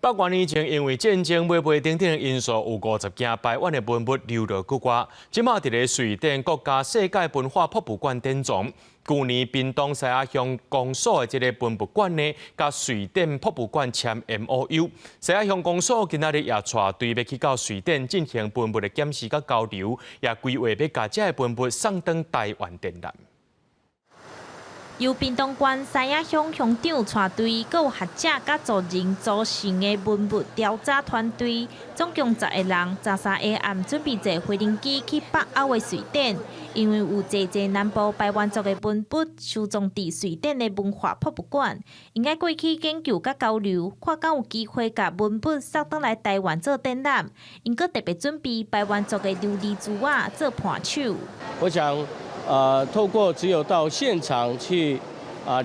100多年前，因為戰爭、買賣等等的因素，有50件排灣的文物流落國外。這馬佇咧瑞典國家世界文化博物館典藏。舊年屏東獅仔鄉公所的這个文物館呢，佮瑞典博物館簽 MOU。獅仔鄉公所今仔日也帶隊欲去到瑞典進行文物的檢視佮交流，也規劃欲共這个文物送轉台灣展覽。由屏東縣獅仔鄉鄉長帶隊，閣有學者佮族人組成的文物調查團隊，總共10個人，13下暗準備坐飛行機去北歐的瑞典，因為有濟濟南部排灣族的文物收藏佇瑞典的文化博物館，𪜶愛過去研究佮交流，看敢有機會共文物送轉來台灣做展覽。𪜶閣特別準備排灣族的琉璃珠仔做伴手。我想，透過只有到現場去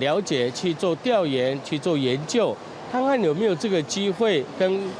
了解、去做調研、去做研究，看看有沒有這個機會跟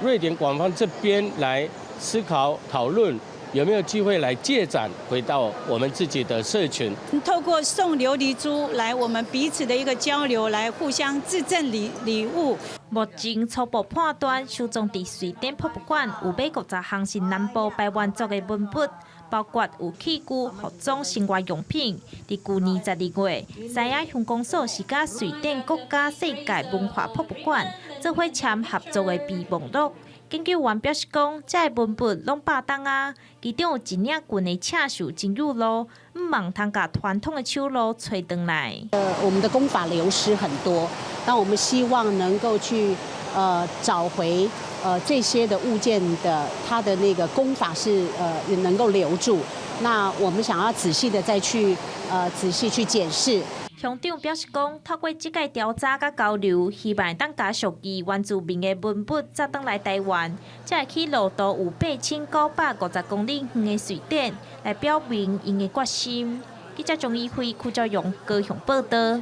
瑞典館方這邊來思考討論，有沒有機會來借展回到我們自己的社群。透過送琉璃珠來，我們彼此的一個交流，來互相致贈禮物。目前初步判斷，收藏佇瑞典博物館有欲50項是南部排灣族的文物，包括有器具、服裝、生活用品。佇舊年12月，獅仔鄉公所是佮瑞典國家世界文化博物館做伙簽合作的備忘錄。研究員表示講，這个文物攏百冬仔，其中有一領裙的刺繡真有路，向望通共傳統的手路揣轉來。我們的工法流失很多，那我們希望能夠去找回這些的物件的它的那個工法是能夠留住。那我們想要仔細的再去仔細去檢視。鄉長表示講，透過這屆調查佮交流，希望會當共屬於原住民的文物載轉來台灣，才會去路途有8950公里遠的瑞典，來表明𪜶的決心。記者張怡輝、柯昭勇高雄報導。